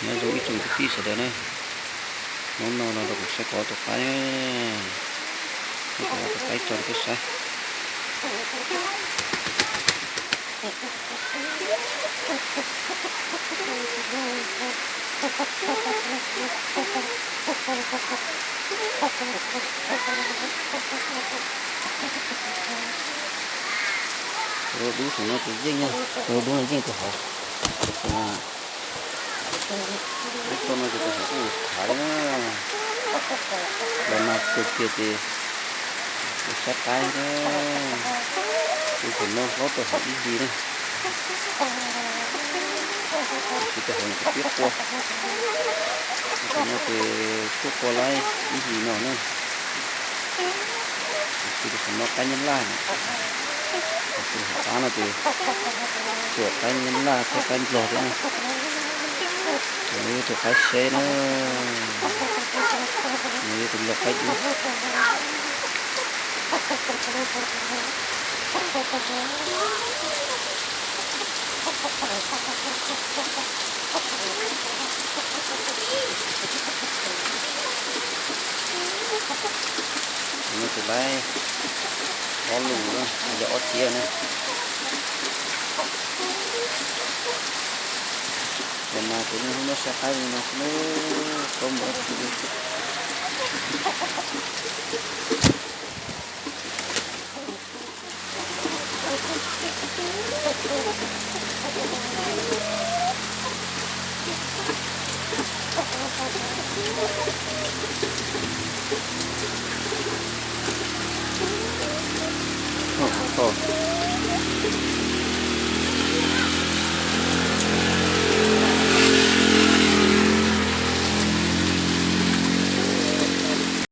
Nyob zoo ib tsoom kwv tij sawv daws na, hnub no los rau kuv saib kuv ob tug qaib, kuv ob tug qaib tso rau peb saib. Tus dub saum no ces yeej, tus dub no yeej tus hauv. Tus no ces tus hauv kuj khav li na. Los nag kawg kiag ces kuv saib qaib na, tus saum no hlob rau hauv ib hlis na. Tab sis tus hauv no ces pib qua, tus no ces tuaj qua laib ib hlis no na. Tab sis tus saum no qaib nyab laj na, tus hauv qab no ces tsuas qaib nyab laj thiab qaib nplog thiab na. Nws yog tus qaib seb na, nws yog tus nplog qaib dub. Tus no ces laib ob lus na, yog ob txiab na. Los mas ces nej hnub no saib qaib li no xwb, tsis paub mus dab tsi li.